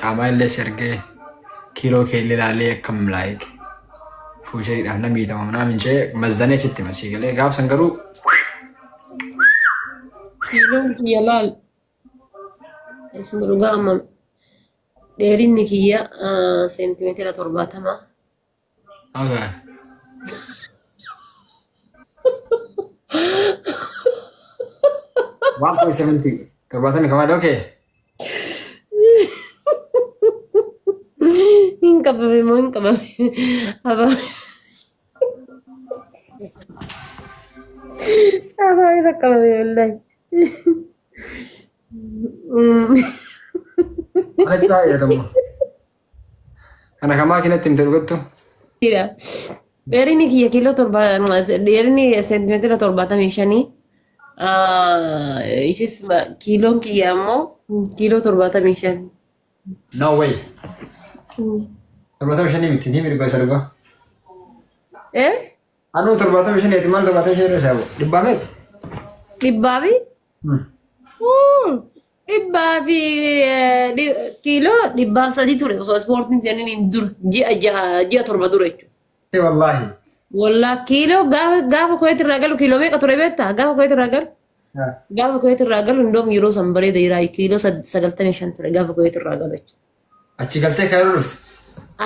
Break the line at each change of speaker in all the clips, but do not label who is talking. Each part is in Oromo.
Qaamaa illee si argee kiiloo kee illee ilaalee akkam like fuuchariidhaaf na miidhama naa minchee mazzanee sitti hima sii galee gaaf san garuu
Kiiloon kiyya laal. Isuma dhugaa amma dheerinni kiyya seentimeetira 70.
Okay. 1.70. 70 kamaadha okay.
Hin qabame moo hin qabame? Afaan afaan irra qabame wallahi.
Kana caa jedhamu. Kana kamaa kinatti himte dhugattu.
Jira. Dheerinni kiyya kiiloo 7, dheerinni seentimeetira 75. Ishis kiiloon kiyya ammoo kiiloo 75.
No way. 75 miti ni mirga isa dhugaa.
Eh?
Anuu 75 ati maal 75 irra isaa dhibbaa meeqa?
Dhibbaa fi dhibbaa fi kiiloo 103 ture osoo ispoortiin seeniin dura ji'a 6 ji'a 7 dura jechuudha.
Wallaahi.
Wallaa kiiloo gaafa gaafa kuweet irraa galu kiiloo meeqa ture beektaa? Gaafa kuweet irraa galu gaafa kuweet irraa galu indoom yeroo san bareeda jiraa kiiloo 95 ture gaafa kuweet irraa galu jechuudha.
Achi galtee kaayiroo dhufte.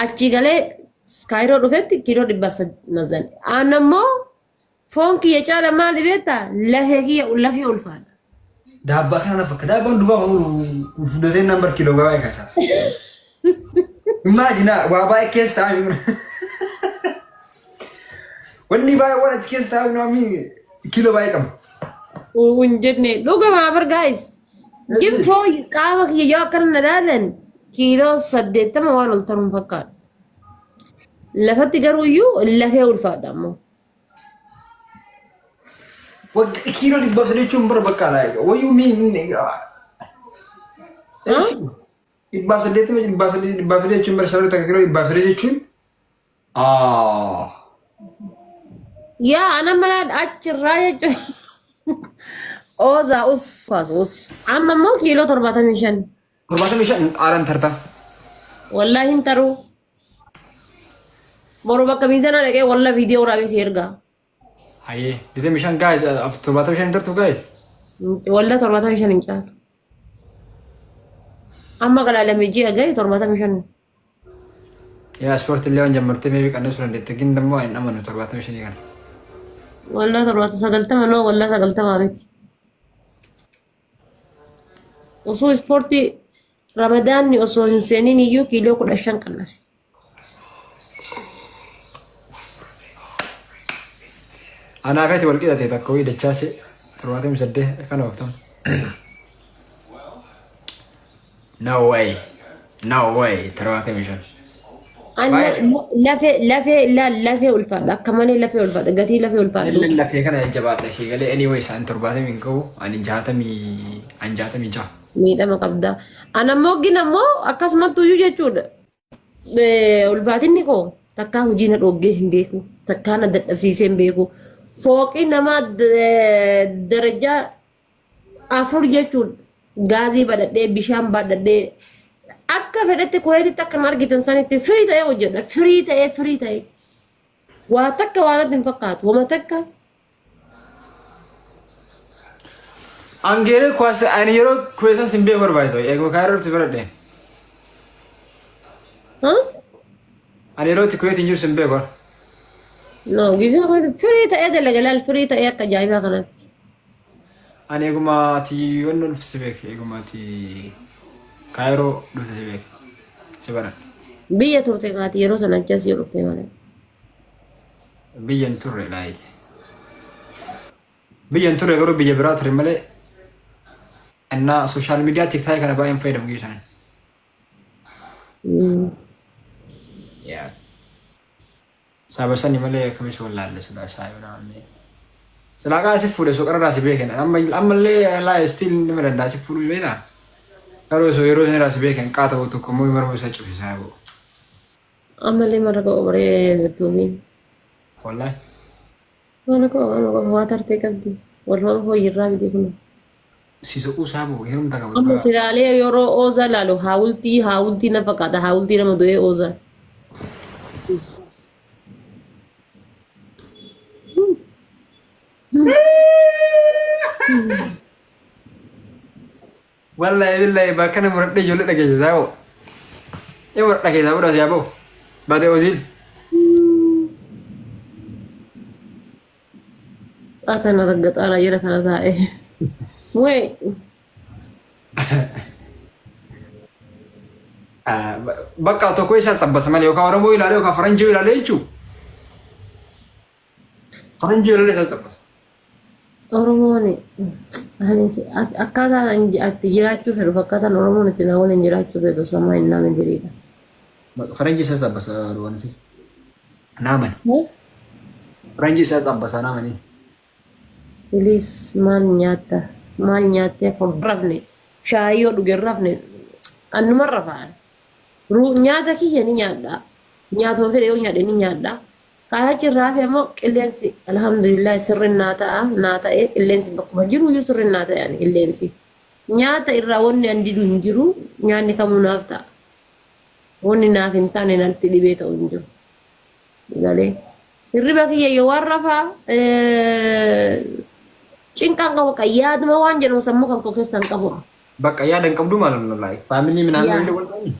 Achi galee kaayiroo dhufetti kiiloo 103 mazane. Aan ammoo foon kiyya caala maali beektaa? Lafee kiyya lafee ulfaadha.
Daabbaa kana na fakkaata. Daabbaan dubaa fudhatee nambar kiiloo baay'ee kaasa. Imagine waa baay'ee keessa taa'ame kun. Wanni baay'ee waan achi keessa taa'ame namni kiiloo baay'ee qaba.
Hin jenne dhugamaa bar gaayis. Gin foon qaama kiyya yoo akkana na laalan kiiloo 80 waan ol taruun fakkaata. Lafatti garuu iyyuu lafee ulfaadha ammoo.
Wagga kiiloo 103 jechuun bara bakka alaa eega. Wayyuu miin 180 103 103 jechuun bara shamarri takka kiiloo 103 jechuun.
Yaa ana malaan achirraa jechuun. Oozaa us us us. Amma immoo kiiloo 75.
75 haalaan tarta.
Wallaahi hin taruu. Boru bakka miizanaa dhaqee walla viidiyoo waraabee si ergaa.
Hayyee 25 gaa'e 75 hin tartu gaa'e.
Walla 75 hin caalu. Amma qalaalame ji'a gahe 75.
Yaa ispoortii illee waan jammartee meebii qannasuu dandeette gin dammoo hin amanu 75 kana.
Walla torbaata 90 noo walla 90 miti. Osoo ispoortii ramadaanni osoo hin seenin iyyuu kiiloo 15 qannase.
Anaa feeti wal qixate takka wayii dachaase 78 kana ooftan. No way. No way. 75.
Ani
Baay'ee.
lafee lafee laal lafee ulfaadha akka malee lafee ulfaadha gatii lafee ulfaadhu.
Illee lafee kana jabaadha ishee galee anyway isaan 70 hin qabu ani 60 ani 66.
Miidhama qabda. Ana immoo gin ammoo akkasumatti iyyuu jechuudha. Ulfaatinni koo takkaa hojii na dhoggee hin beeku takkaa na dadhabsiisee hin beeku. Fooqii namaa darajaa 4 jechuun gaazii badhadhee bishaan baadhadhee akka fedhetti kuweetitti akka na argitan sanitti firii ta'ee hojjedha. Firii ta'ee firii ta'ee. Waa takka waan natti hin fakkaatu. Wama takka.
Angeeree kuwaas ani yeroo kuweetan sin beeku barbaachisu. Eeguma kaayiroo dhufte baradhe.
Huh?
Ani yeroo itti kuweetiin jiru sin beeku.
No, gisee kun firii ta'ee dalaga laal firii ta'ee akka ajaa'ibaa kanatti.
Ani eeguma ati yoon dhufte si beeke. Eeguma ati kaayiroo dhufte si beeke. Si baradhe.
Biyya turte kaati yeroo sana achas yoo dhufte malee.
Biyya hin turre like. Biyya hin turre garuu biyya biraa ture malee. Innaa sooshaal miidiyaa tiktaayii kana baay'een fayyadamu biyya sana. Yaa. Saba sani malee akkamis wallaalle silaa isaa yoo naannee. Silaa qaa si fuudhe osoo qararraa si beeken amma ammallee laa still nama danda'a si fuudhuu beektaa. Garuu osoo yeroo sanirraa si beeken qaa ta'u tokko immoo marma isaa cufisaa boo.
Ammallee mara koo baree tuubiin.
Wallaahi.
Mara koo amma qofa waa tartee qabdi. Walumaa fooyyirraa miti kun.
Si soquu isaa boo heerumta qaba
Amma
dhugaa.
silaalee yeroo Oozaa laalu haawultii haawultii na fakkaata haawultii nama du'ee Oozaa.
Wallahi billahi bakka na muradhe ijoollee dhageessisaa hoo. Ee muradha keessaa fudhas yaa boo. Bate Oziil.
Xaatana raggaxaaraa jira kana taa'e. Wee
Bakka tokko isaas tabbasa malee yookaan Oromoo ilaalee yookaan Faranjii ilaalee jechuun. Faranjii ilaalee isaas tabbasa.
Oromoon akkaataan itti jiraachuu fedhu akkaataan Oromoon itti na waliin jiraachuu fedhu samaa hin naame jiriidha.
Faranjii isaas tabbasa waan fi. Naamani. Faranjii isaas tabbasa naamani.
Please maal nyaatta maal nyaattee akka hin rafne shaayii yoo dhuge hin rafne annuman rafaan nyaata kiyya ni nyaadha nyaatuma fedhe yoo nyaadhe ni nyaadha kaayachi irraa hafe ammoo qilleensi alhamdulillah sirri naa ta'a naa ta'e qilleensi bakkuma jiru iyyuu sirri naa ta'e ani qilleensi nyaata irraa wanni an didu hin jiru nyaanni kamuu naaf ta'a wanni naaf hin taane natti dhibee ta'u hin jiru. Galee. Hirriba kiyya yoo waan rafaa cinqaan qabu akka yaaduma waan jedhamu sammuu kan koo keessa hin qabu.
Bakka yaada hin qabdu maal wallahi. Faamilii minaan
Yaa.
illee wal qabni.